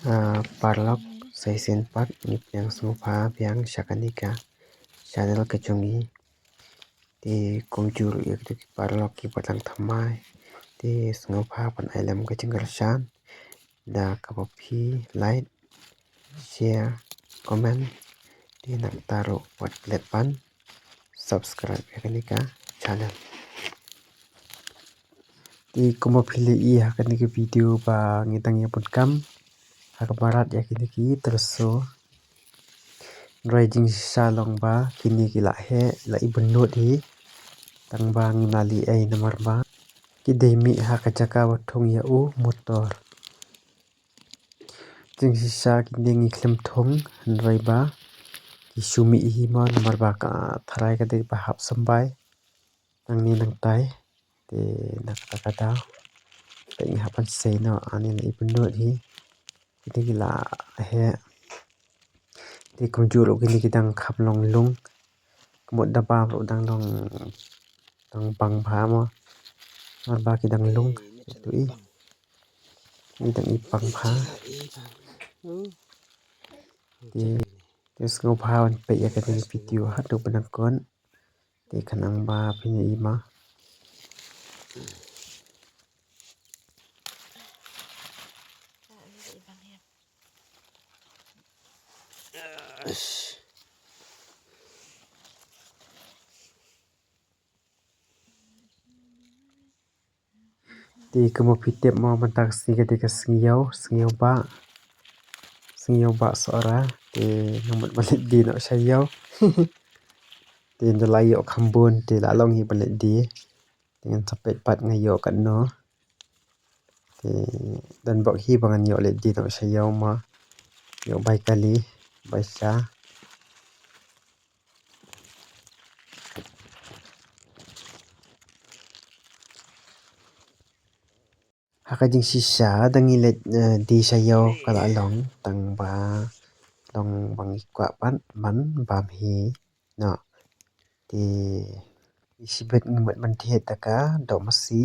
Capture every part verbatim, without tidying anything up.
Ah, paralok, sa shisien pat ngi pdiang sngewbha biang sha kane ka channel ka jong ngi. Te kumjuh ruh ïa kito ki paralok kiba dang thymmai, te sngewbha ban ai lem ka jingkyrshan da kaba phi like, share, comment, te nangta ruh wat klet ban subscribe ïa kane ka channel. Te kumba phi la ïohi ha kane ka video ba ngi dang ïa bun kam ha kaba rat ïa kine ki tyrso. Hynrei jingshisha long ba kine ki la heh, la ibynnud hi. Tang ba ngim lah leh ei namar ba ki dei mih ha ka jaka ba thung ïa u motor. Jingshisha kine ngi khlem thung, hynrei ba ki shu mih hi mo namar ba ka tharai ka dei ba hap symbai. Nangne nangtai, te na kata ka daw, te ngi hap ban sei noh, ani la ibynnud hi. Kine ki la heh. Te kumjuh ruh kine ki dang kham long lung. Ka mut da bam ruh dang long, dang bang bha mo. Namar ba ki dang lung. Te i, i dang i bang bha. Te, te sngewbha ban peit ïa kane ka video haduh ba nyngkong. Te khnang ba phin ïohi ma. Te kumba phi tip mo mynta ka sngi ka dei ka sngi ïew, sngi ïew bah. Sngi ïew bah Sohra, te nga mut ban leit die noh sha ïew. Te ynda la ïoh kham bun, te la long hi ban leit die. Te ngan sa peit pat nga ïoh katno. Te don bok hi ba ngan ïoh leit die noh sha ïew ma. Ïoh bai kali, bai sha. Ha ka jingshisha da ngi leit, eh, die sha ïew ka la long tang ba long ba ngi kwah pat ban bam hi noh. Te i shibit ngi mut ban thied da ka doh masi.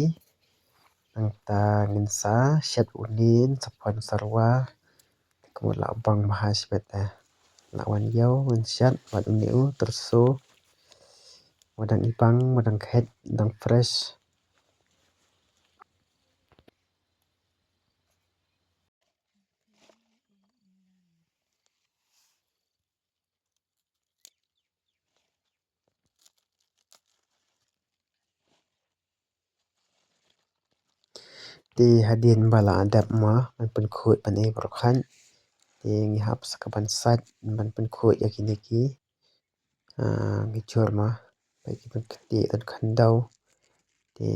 Nangta ngin sa shet une, sa pon sa rwa. Te kumba la bang bha shibit eh. La wan ïew ngin shet bad une u tyrso. Wa dang i bang, wa dang khet, dang fresh. Te hadien ba la dep ma ban pynkhuid ban ei baroh khan. Te ngi hap sa ka ban sait ban pynkhuid ïa kine ki. Ah, ngi jur ma ba ki ban kti don khyndew. Te,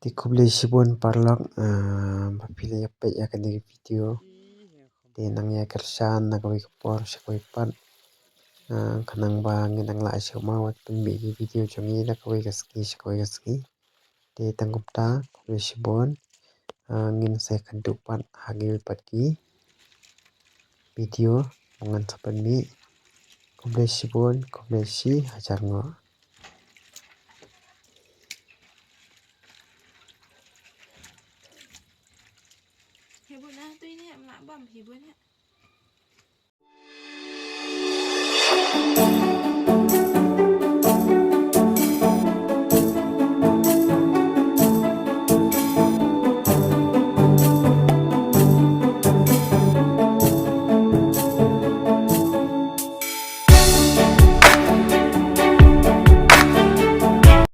te khublei shibun paralok, ah, ba phi la ïa peit ïa kane ka video. Te nang ïa kyrshan na kawei ka por sha kawei pat. Ah, khnang ba ngin nang lah shuh ma wat pynmih ki video jong ngi na kawei ka sngi sha kawei ka sngi. Te tang kumta, khublei shibun. Ah, ngin sa ïakynduh pat ha kiwei pat ki video ba ngan sa pynmih. Khublei shibun, khublei shi hajar nguh. Hi bun ah, tu ini em lah bam hi bun ah.